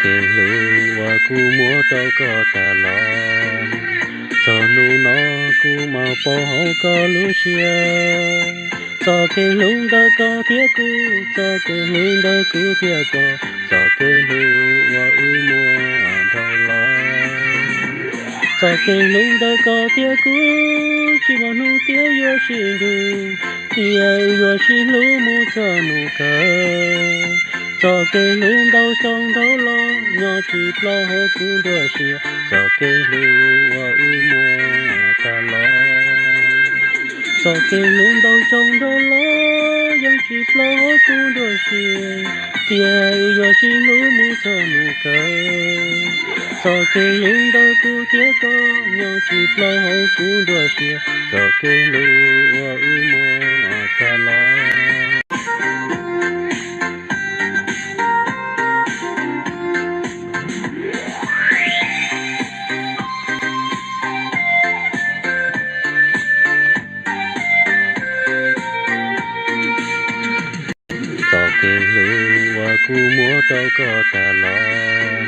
kev hlub uas kuv muab rau koj tas los, txog hnub no kuv mam paub hauv koj lub siab. Txoj kev hlub ntawm koj thiab kuv, txoj kev hlub ntawm kuv thiab koj, txoj kev hlub uas wb muab dhau los. Txoj kev hlub ntawm koj thiab kuv, tsis muaj hnub tiav yuav sib nrug, tiam wb yuav sib hlub mus txog hnub kawg. Txoj kev hlub ntau xyoo dhau los, nyob tsis plaub hauv kuv nruab siab, txoj kev hlub uas wb muab tas los. Txoj kev hlub ntau xyoo dhau los, yeej tsis plaub hauv kuv nruab siab, tiam wb yuav sib hlub mus txog hnub kawg. Txoj kev hlub ntawm kuv thiab koj, nyob tsis plaub hauv kuv nruab siab, txoj kev hlub uas wb muab tas los. Txoj kev hlub uas kuv muab rau koj tas los,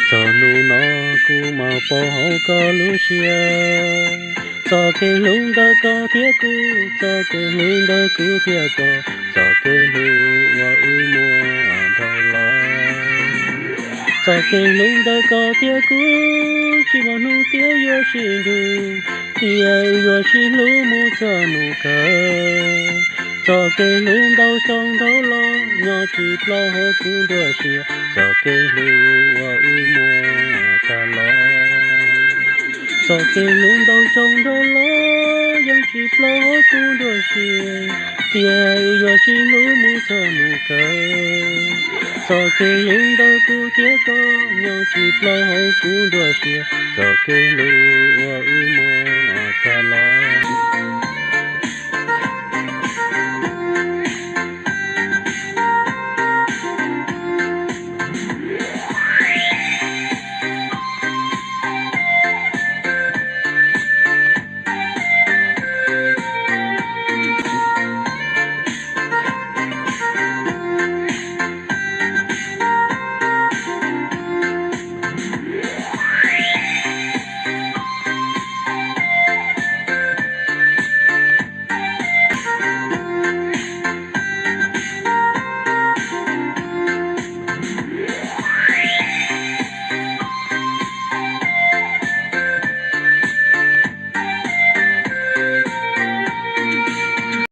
txog hnub no kuv mam paub hauv koj lub siab. Txoj kev hlub ntawm koj thiab kuv, txoj kev hlub ntawm kuv thiab koj, txoj kev hlub uas wb muab dhau los. Txoj kev hlub ntawm koj thiab kuv, tsis muaj hnub tiav yuav sib nrug, tiam wb yuav sib hlub mus txog hnub kawg. Txoj kev hlub ntau xyoo dhau los, nyob tsis plaub hauv kuv nruab siab, txoj kev hlub uas wb muab tas los. Txoj kev hlub ntau xyoo dhau los, yeej tsis plaub hauv kuv nruab siab, tiam wb yuav sib hlub mus txog hnub kawg. Txoj kev hlub ntawm kuv thiab koj, nyob tsis plaub hauv kuv nruab siab, txoj kev hlub uas